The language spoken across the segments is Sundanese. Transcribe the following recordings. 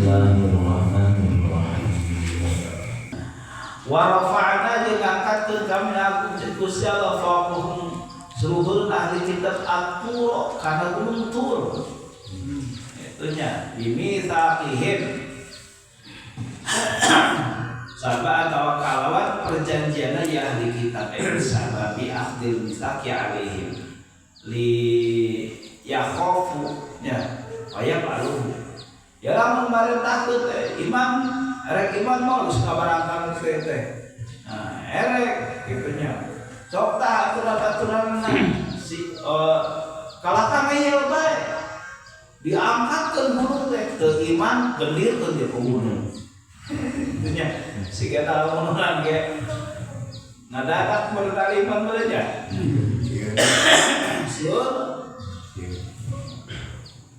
Bismillahirrahmanirrahim. Wa rafa'na jeung angkatkeun kami aku Gusti Allah faqahum seluhur ahli kitab at-Tur kana gunung Tur. Itunya bimitsaqihim sabab atau kalawan perjanjianna ya ahli kitab sababi akhdil mitsaqi alaihim li yakhafu nya aya paluh ya lamun marentahkeun teh imam erek iman mau geus ngabarangkan teh teh nah erek kitu nya sok tah aturan-aturanna si kalah ngeyel bae diangkatkeun gunung teh teu iman gendirkeun di gunung. Itunya siga lamunan ge ngadadak berdali iman nya. Sieun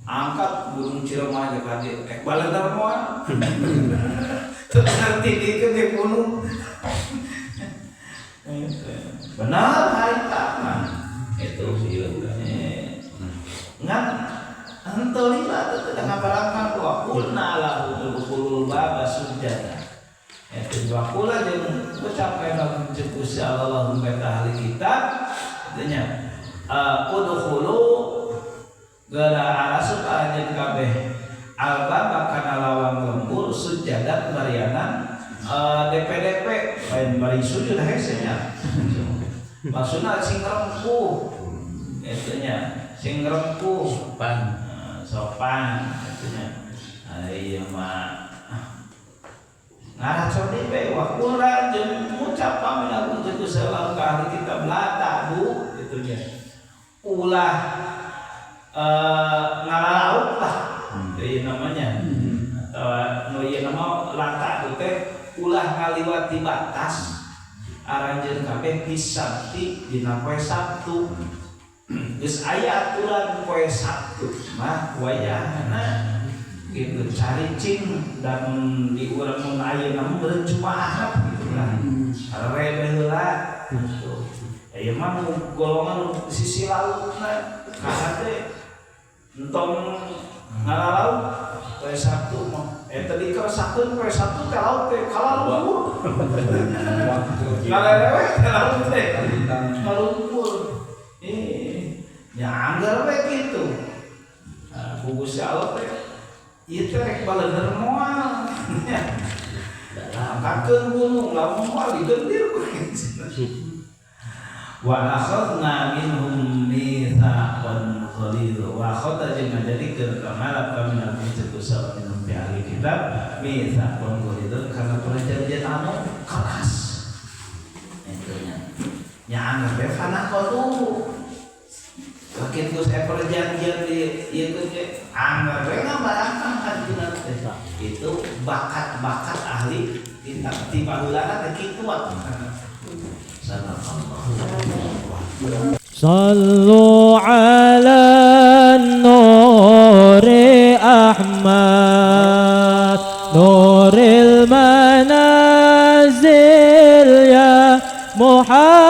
angkat gunung Ciremai aja ka dieu ek balendar moal. Teu ngerti dikeun di gunung. Benar harita mah itu ngan henteu lila teh teu ngabarangkan wa qulna lahu udkhulul baba sujada. Eta wa qula jeung ucap ka ceuk Gusti Allah lahum ka ahli kitab artinya udkhulu geura arasup anjeun kabeh albaba kana lawang lembur sujadan bariana DPDP lain bari sujud hese nya. Maksudna sing rempuh eta nya sing rempuh sopan sopan eta nya. Ieu mah ngaraconi bae wa qula jeung ngucap kami lagu jeung salam ka ahli kitab la ta'du kitu nya. Ulah ngalalauk lah ieu namanya. Atawa nu ieu nama la ta'du teh ulah ngaliwati batas aranjeun kabeh bisabti dina poe Sabtu. Geus aya aturan poe Sabtu mah wayahna gitu caricing dan di urang mun ayeuna mah beureum Jumaah gitu lah. Rebe heula gitu. Ieu mah nu golongan nu sisi lautna kana teh entong ngalalaut poe Sabtu mah. Eta dikeresakeun poe Sabtu teh laut teh kalaluhur. Ngalelewe teh laut teh kalumpur. Nya anggar we kitu. Nah, ku Gusti Allah teh ieu teh rek baleuner moal. Angkatkeun gunung lamun moal digendir ku. Wa akhadna minhum mitsaqan ghalidha wa akhadna jeung ngajadikeun kamalap kami nabi ceuk minhum bi ahli kitab mitsaqan ghalidha karena perjanjian anu keras. Itu nya. Nya anggar we fanaqadu. Lakin geus aya perjanjian di ieu teh anggar we ngabarangkan ka dituna teh. Itu bakat-bakat ahli kitab ti baheulana teh kitu atuh. Sallu ala nuri Ahmad nuril manazil ya Muhammad.